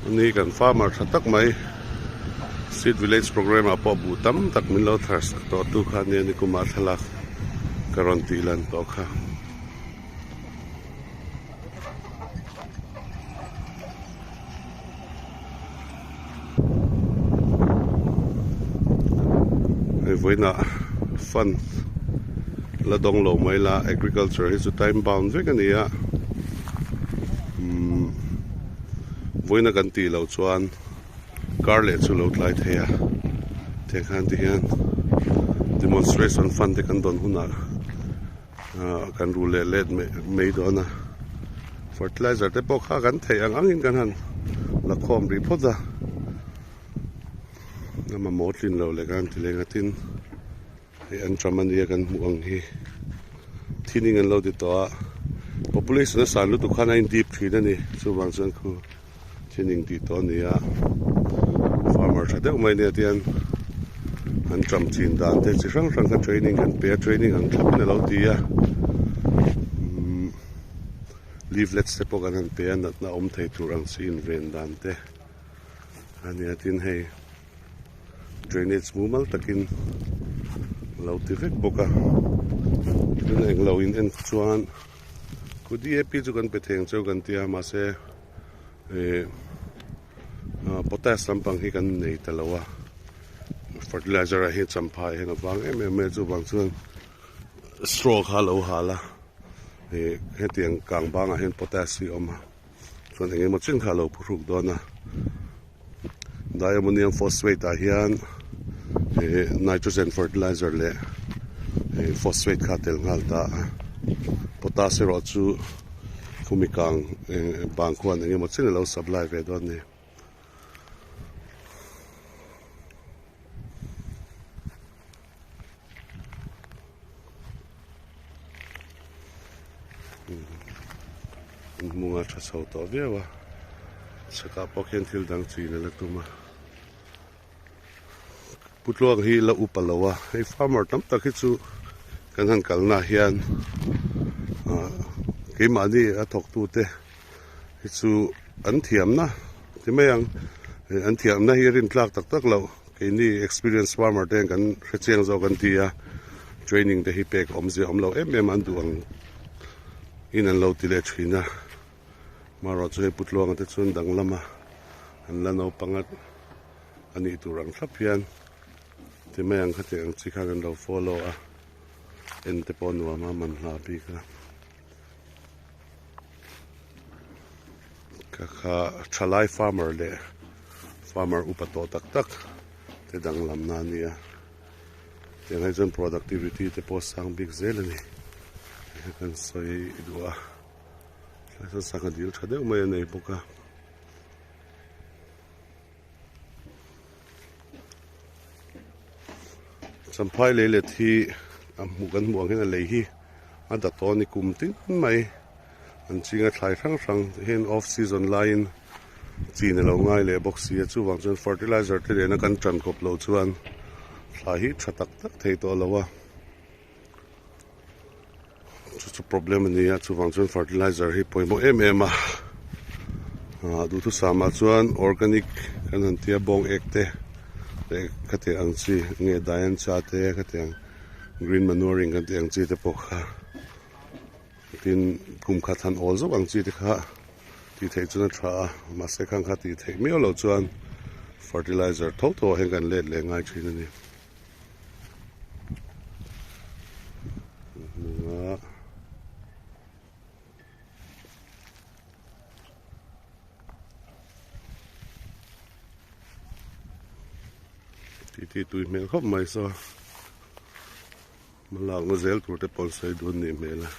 Ani kan farmer tha tak mai seed village programme ah pawh buh tam tak min lo thar sak tawh tu kha ania nikumah thlalak ka rawn tih lan tawh kha. Hei vawiinah fund la dawng lo mai la agriculture hi chu time bound vek a ni a umm vawiina kan tih loh chuan kar leh chu lo tlai thei a tiang khan ti hian demonstration fund te kan dawn hunah ah kan ru leh let mai dawn a fertilizer te pawh kha kan theih ang angin kan han la khawm rih phawt a a mamawh tlin loh leh kan ti leng a tin hei an ṭam ania kan hmuh ang hi thinning an lo ti tawh a population a san lutuk khan a in dip thin a ni chuvang chuan khu thinning tih tawh a ni a farmer tha deuh mai ania tian an ṭam chin dan te chi hrang hrang kha training kan pe a training ang thlap in a lo ti a umm leaflets te pawh kan han pe a natna awm thei tur ang chi inven dan te a nia tin hei drainage mumal takin a lo ti vek bawk a tin englo in en chuan khu D_A_P chu kan pe thei ang cheu kan tia mahse Ih potash lampang hi kan nei ta lo a fertilizer ah hian champhai hian a vang em em mai a chuvang chuan straw kha a lo hal a ih hetiang kang bangah hian potash hi a awm a chuan eng emaw chin kha a lo phuhruk dawn a diammonium phosphate ah hian ih nitrogen fertilizer leh ih phosphate kha a tel nghal ta a potash erawh chu. Khumi kang bang khuan eng emaw chen a lo supply ve dawn a ni. Hmunga tha chho tawh viau a chhakah pawh khian thil dang chin a la tum a Putluang hi la upa lo a hei farmer tam tak hi chu kan han kalna ah hian ah keimahni a thawk tu te hi chu an thiamna ti mai ang an thiamna hi rin tlak tak tak loh keini experience farmer te hian kan hre chiang zawk an ti a training te hi pek awmzia awm lo em em an duh ang in an lo ti leh thin a. Marawh chu hei Putluanga te chuan danglam a an la naupang a a nih tur ang thlap hian ti mai ang khati ang chi khan an lo follow a en te pawh nuam a man hla bik a ka kha thalai farmer leh farmer upa tawh tak tak te danglam na a nia tiang hi chuan productivity te pawh sang bik zel a ni kan sawi duh a. Tlai sangha dil tha deuh mai a nei bawk a. Champhai lei let hi a hmuh kan hmuh ang hian a lei hi a da tawh a ni kum tin mai an chinga thlai hrang hrang hian off season laiin chin a lo ngai leh bawk si a chuvang chuan fertilizer te nena kan tan kawp loh chuan thlai hi tha tak tak thei tawh lo a. Chu chu problem a ni a chuvang chuan fertilizer hi pawimawh em em a ah duhthusam ah chuan organic kan han tia bawng ek te leh khatiang ang chi nge daian cha te khatiang green manuring kan tih ang chi te pawh kha tin kum khat han awl zawk ang chi te kha tih theih chuan a tha a mahse khang kha tih theih miau loh chuan fertilizer tho tho ah hian kan let leh ngai thin a ni. Titi tui hmel khawp mai saw hmalakna zel tur te pawh an sawi dun nih hmel a.